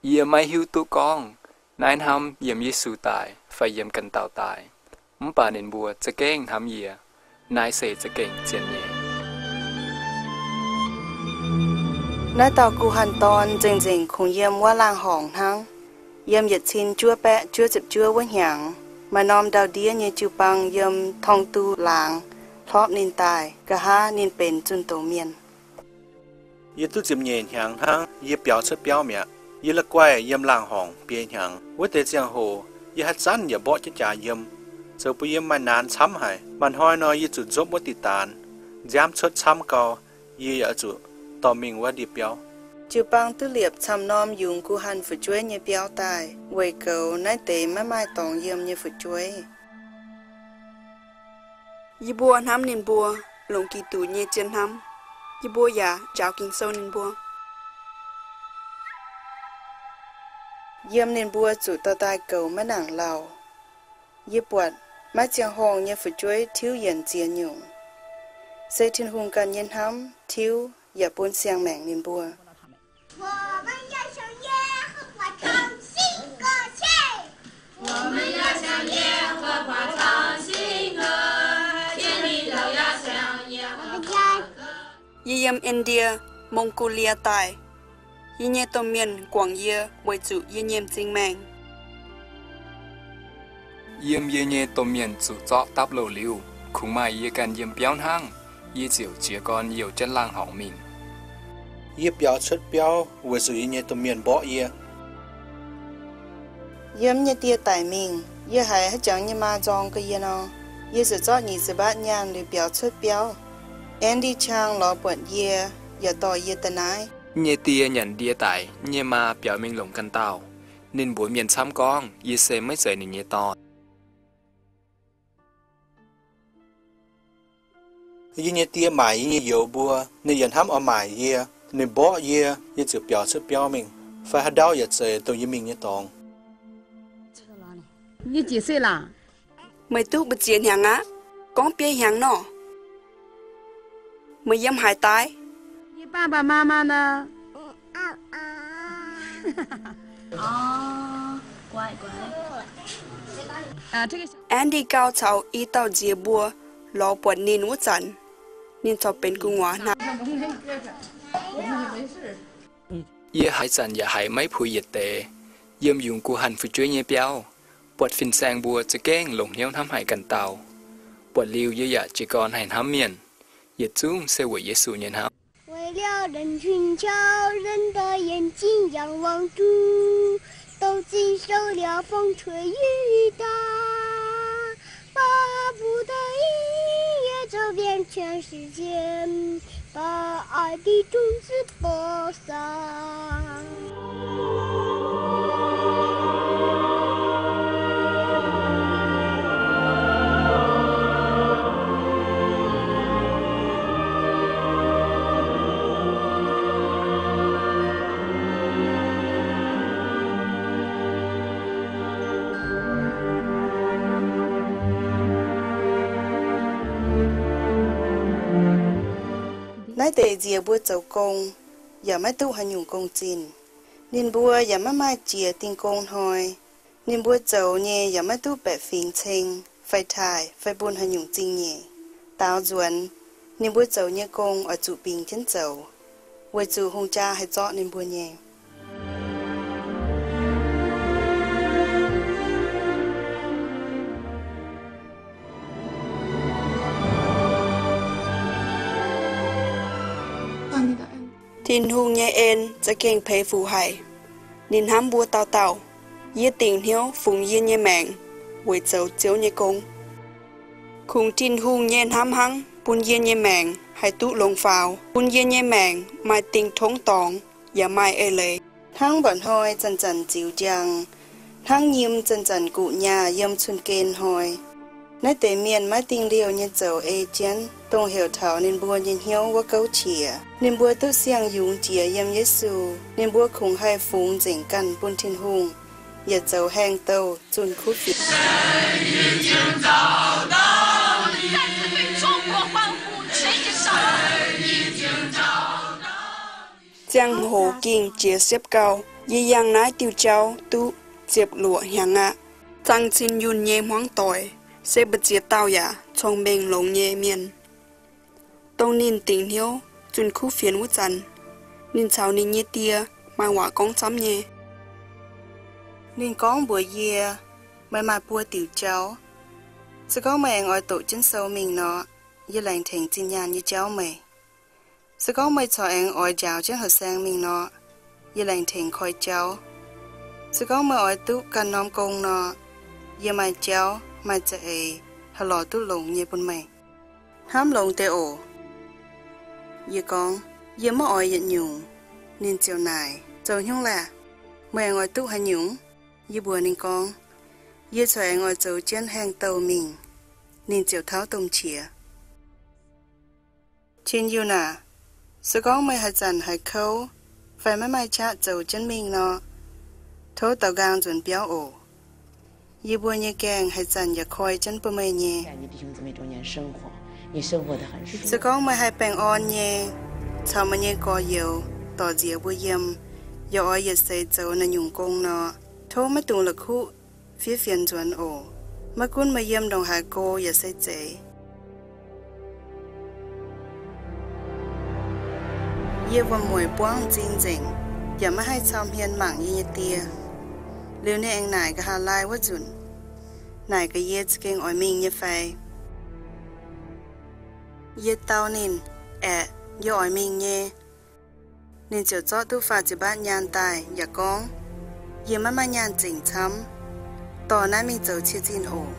Yie maiv hiuv duqv gorngv naaiv hnamv yiem Yesu daaih fai yiem ganh dauh daaih, mv baac ninh mbuo za'gengh hnamv yie. Naaiv se za'gengh zien nyei. Naaiv dauh guh hanh dorn nzengc-nzengc kungx yiem wuov laangh horngc hnangv. Yiem yietc cin juov baeqv juov ziepc juov wuov hnyangx, maaih norm ndau-ndiev nyei jiu-baang yiem Tong Du Laangz hlorpv ninh daaih, nqa'haav ninh benx zunh doz mienh. Yie duqv ziepc nyeic hnyangx hnangv, yie biaux cuotv biauv mi'aqv. Yie la'guaih yiem laangh horngc biei hnyangx. Wuov deix ziangh hoc yie haaix zanc yaac mborqv jienv jaax yiem, zoux bun yie maaih naanx camv haic. Maaih hnoi nor, yie zuqc nzopv wuov diqc daanx, nziaamv cuotv camv gau, yie yaac oix zuqc dorh mingh wuov ndie-biauv. Jiu-baang duqv liepc camv norm yungz guh hanh fu'jueiv nyei biauv daaih weic goux naaiv deix maiv maaih dorngx yiem nyei fu'jueiv. Yie mbuo hnamv ninh mbuo, longc Giduc nyei zien hnamv. Yie mbuo yaac njaaux Ging-Sou ninh mbuo. Yiem ninh mbuo zuqc dorh daaih goux maiv nangc lauh. Yie buatc maiv ziangh horngh nyei fu'jueiv tiuv yienc ziex nyungc. Se Tin-Hungh ganh nyei hnamv tiuv yaac bun siang-maengc ninh mbuo. Yie yiem Indie, Mong^gu^lie daaih. Yie nyei domh mienh guangc yie weic zuqc yie nyei m'zing maengh. Yiem yie nyei domh mienh zuqc zorqv dapv loh liuz, kungx maaih yie ganh yiem biauv hnangv, yie ziouc jiez gorn youh jienv laangh horngc mingh. Yie biaux cuotv biauv weic zuqc yie nyei domh mienh mborqv yie. Yiem nyei die daic mingh, yie haiz haaix jangx nyei maa nzorng ga'yie nor, yie ziouc zorqv nyic ziepc mbaatv nyaanh liuz biaux cuotv biauv. Andy Chang lorz buatc yie yaac dorh yie daaih naaiv. Nyei die nyanc ndie daic, nyei maa biaux mingh longc ganh dauh. Ninh mbuox mienh camv gorngv yie se maiv zeiz ninh nyei dorn. Yie nyei die maaic yie nyei youz mbuo, ninh yaac hnamv oix maaic yie. Ninh mborqv yie, yie ziouc biaux cuotv biauv mingh, fai haaix ndau yaac zeiz dongh yie mingh nyei dorngx. Meih duqv mbu'ziex hnyangx aqv? Gorngv biei hnyangx nor. Meih yiem haaix daaih? Andy gau caux i dauh nziex mbuo lorz buatc ninh wuov zanc, ninh corc benx gu'nguaaz hnangv. Yie haaix zanc yaac haiz maiv puix yietc deix. Yiem yungz guh hanh fu'jueiv nyei biauv, buatc fin-saeng mbuo za'gengh longc hnyouv hnamv haic ganh dauh. Buatc liuz yie yaac jiez gorn haih hnamv mienh, yietc zungv se weic Yesu nyei hnamv. 为了人群，叫人的眼睛仰望主，都经受了风吹雨打，巴不得一夜走遍全世界，把爱的种子播撒。 Naaiv deix nziex mbuo zoux gong yaac maiv duqv haaix nyungc gong-zinh. Ninh mbuo yaac maiv maaih jiex dingh gong hnoi. Ninh mbuo zoux nyei yaac maiv duqv baeqc fingx ceng fai taaih fai bun haaix nyungc zingh nyeic. Daaux nzuonx, ninh mbuo zoux nyei gong oix zuqc bingx jienv zoux, weic zuqc hungh jaa haih zorqv ninh mbuo nyei. Tin-Hungh nyei en za'gengh peix fuc haic. Ninh hnamv mbuo dauh dauh. Yie dingc hnyouv fungx yie nyei maengc weic zoux Ziouv nyei gong. Kungx Tin-Hungh nyei hnamv hnangv bun yie nyei maengc haih duqv longx faaux, bun yie nyei maengc maaih dingh tongv dorngx yaac maaih eix leiz. Hnangv mba'hnoi zanc-zanc ziux njang, hnangv nyim zanc-zanc guqc nyaah yiem cun-gen hnoi. Naaiv deix mienh maiv dingh liouh nyei zoux ei jienv, dongh heuc taux ninh mbuo nyei hnyouv wuov gouv qiex. Ninh mbuo duqv siang-yungz jiex yiem Yesu. Ninh mbuo kungx haih fungx nzengc ganh bun Tin-Hungh, yietc zoux haengh douh zunh kuv fienx. Ziangh hoc ging jiex siepv gau. Yie yangh naaiv diuh jauv duqv ziepc luoqc hnyangx aqv. Zaangc Cin Yunh nyei hmuangv doic se mbu'ziex dauh yaac cong-mengh longx nyei mienh. Dongh ninh dingc hnyouv zunh kuv fienx wuov zanc, ninh caux ninh nyei die maaih waac gorngv camv nyei. Ninh gorngv mbuox yie, meih maaih buo diuc jauv. Se gorngv meih aengx oix doqc jienv sou mingh nor, yie laengz tengx zinh nyaanh nyei jauv meih. Se gorngv meih corc aengx oix njaaux jienv horqc saeng mingh nor, yie laengz tengx koi jauv. Se gorngv meih oix duqv ganh norm gong nor, yie maaih jauv maaih za'eix haih lorz duqv longx nyei bun meih. Hnamv longx deix oc. Yie gorngv, yie maiv oix yietc nyungc. Ninh ziouc naaic, zoux nyungc laeh? Meih aengx oix duqv haaix nyungc? Yie mbuox ninh gorngv, yie corc aengx oix zoux jienv haengh douh mingh. Ninh ziouc tauv domh qiex. Cin Yunh aac, se gorngv meih haaix zanc haiz kouv fai maiv maaih qaqv zoux jienv mingh nor, tov daaux nqaang nzuonx biauv oc. Yie mbuo nyei gaengh haaix zanc yaac koi jienv bun meih nyei. Se gorngv meih haih baengh orn nyei caux meih nyei gorx-youz dorc nziex mbuo yiem, yaac oix yietc seix zoux naaiv nyungc gong nor, tov maiv dungx la'kuqv fiev fienx nzuonx oc. Maiv gunv meih yiem ndongc haaix go yaac se zeiz. Yie wuom-mueic buangv m'zing nzengc, yaac maiv haih cau hmien mangc yie nyei die. Liuz ninh aengx naaic nqa'haav laai wuov nzunc, naaic gaax yie za'gengh oix mingh nyei fai. Yie dau ninh, aeqv, yie oix mingh nyei. Ninh ziouc zorqv duqv faah ziepc mbaatv nyaanh daaih yaac gorngv, yie maiv maaih nyaanh zengc camv. Dorh naaiv mingh zoux cie zinh oc.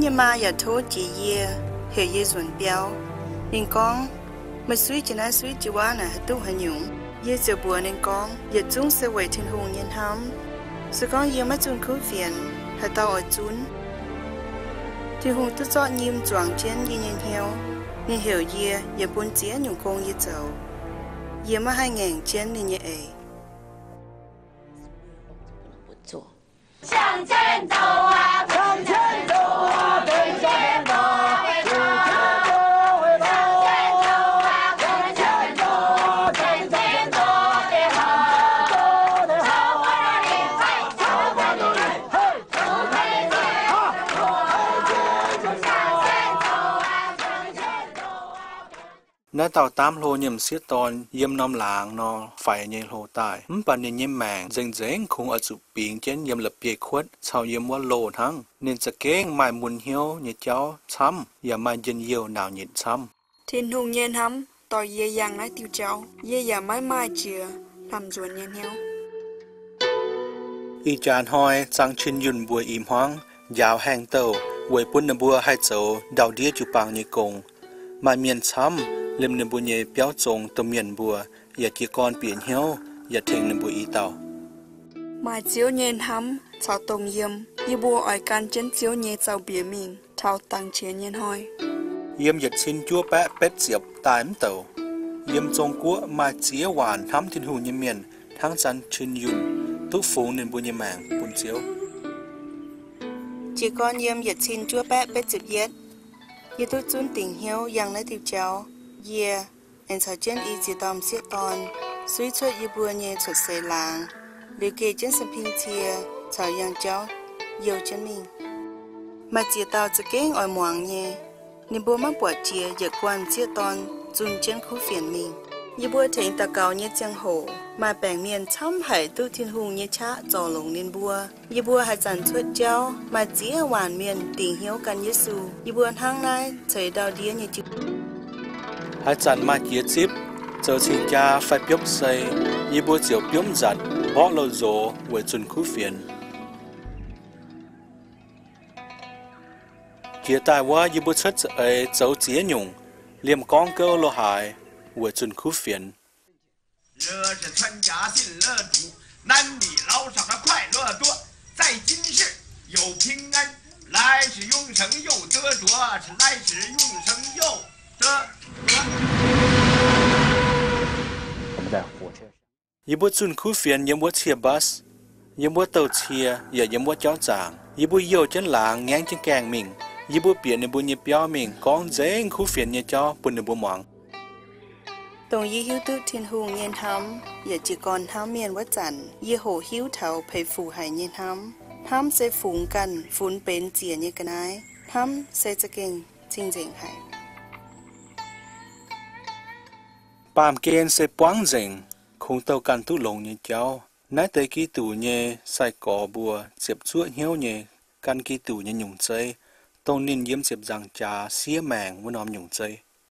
Yie maa yaac tov jiex yie, heuc yie nzuonx biauv. Ninh gorngv, meih suiv jiex naaiv suiv jiex wuov naaic haih duqv haaix nyungc? Yie ziouc mbuox ninh gorngv, yietc zungv se weic Tin-Hungh nyei hnamv. Se gorngv yie maiv zunh kuv fienx, haaix dauh oix zunv? Tin-Hungh duqv zorqv nyim zuangx jienv yie nyei hnyouv. Ninh heuc yie yietc bun ziex nyungc gong yie zoux. Yie maiv haih ngaengc jienv ninh nyei eix. Naaiv dauh daamv hlo nyei m'sieqv dorn yiem norm laangz nor faix nyei hlo daaih, mv baac ninh nyei maengc nzengc-nzengc kungx oix zuqc bingx jienv yiem la'bieiv-kuotv caux yiem wuov loh hnangv. Ninh za'gengh maaih mun hnyouv nyei jauv camv, yaac maaih njien-youh nauc nyitc camv. Tin-Hungh nyei hnamv dorh yie yangh naaiv diuh jauv, yie yaac maiv maaih jiex hnamv nzuonx nyei hnyouv. Ih jaax hnoi Zaangc Cin Yunh mbuo i hmuangv njaaux haengh douh weic bun ninh mbuo haih zoux ndau-ndiev jiu-baang nyei gong. Maaih mienh camv liemh ninh mbuo nyei biauv zong domh mienh mbuo yaac jiez gorn bieqc hnyouv yaac tengx ninh mbuo i dauh. Maaih Ziouv nyei hnamv caux dongh yiem, yie mbuo oix gan jienv Ziouv nyei zaux-mbiec mingh taux dangx qiex nyei hnoi. Yiem yietc cin juov baeqv betv ziepc daaih mv douc, yiem Zong-Guoqv maaih ziex waanc hnamv Tin-Hungh nyei mienh hnangv Zaangc Cin Yunh duqv fungx ninh mbuo nyei maengc bun Ziouv. Jiez gorn yiem yietc cin juov baeqv betv ziepc yietv, yie duqv zunv dingc hnyouv yangh naaiv diuh jauv. Yie aengx caux jienv i ziex dauh m'sieqv dorn suiv cuotv yie mbuo nyei cuotv seix laangz, liuz geh jienv Sa'ping Cie caux yangh jauv youh jienv mingh. Maaih ziex dauh za'gengh oix muangx nyei. Ninh mbuo maiv buatc jiex yietc guanh m'sieqv dorn zunh jienv kuv fienx mingh. Yie mbuo tengx daux gaux nyei ziangh hoc, maaih baengc mienh camv haic duqv Tin-Hungh nyei qaqv zorc longx ninh mbuo. Yie mbuo haaix zanc cuotv jauv, maaih ziex waanc mienh dingc hnyouv gan Yesu. Yie mbuo hnangv naaiv ceix ndau-ndiev nyei jiu. Haaix zanc maaih jiex zipv, zoux cing-jaa fai biopv sei, yie mbuo ziouc biomv nzatc mborqv loz-nzox weic zunh kuv fienx. Jiex daaih wuov, yie mbuo cuotv za'eix zoux ziex nyungc, liemh gorngv gouv lo haaix weic zunh kuv fienx. Yie mbuo zunh kuv fienx yiem wuov cie bus, yiem wuov douh cie, yaac yiem wuov jauv zaangc. Yie mbuo youh jienv laangz, ngaengv jienv gaengh mingh. Yie mbuo bieqc ninh mbuo nyei biauv mingh gorngv nzengc kuv fienx nyei jauv bun ninh mbuo muangx. Dongh yie hiuv duqv Tin-Hungh nyei hnamv yaac jiez gorn hnamv mienh wuov zanc, yie hoqc hiuv taux peix fuc haic nyei hnamv. Hnamv se fungx ganh funx benx ziec nyei ga'naaiv. Hnamv se za'gengh cing-nzengc haic. Baamh gen se buangv nzengc, kungx douh ganh duqv longx nyei jauv. Naaiv deix Giduc nyei sai-gorx mbuo ziepc zuoqv hnyouv nyei gan Giduc nyei nyungc zeiv, dongh ninh yiem ziepc nzaangc jaax siev maengc wuov norm nyungc zeiv.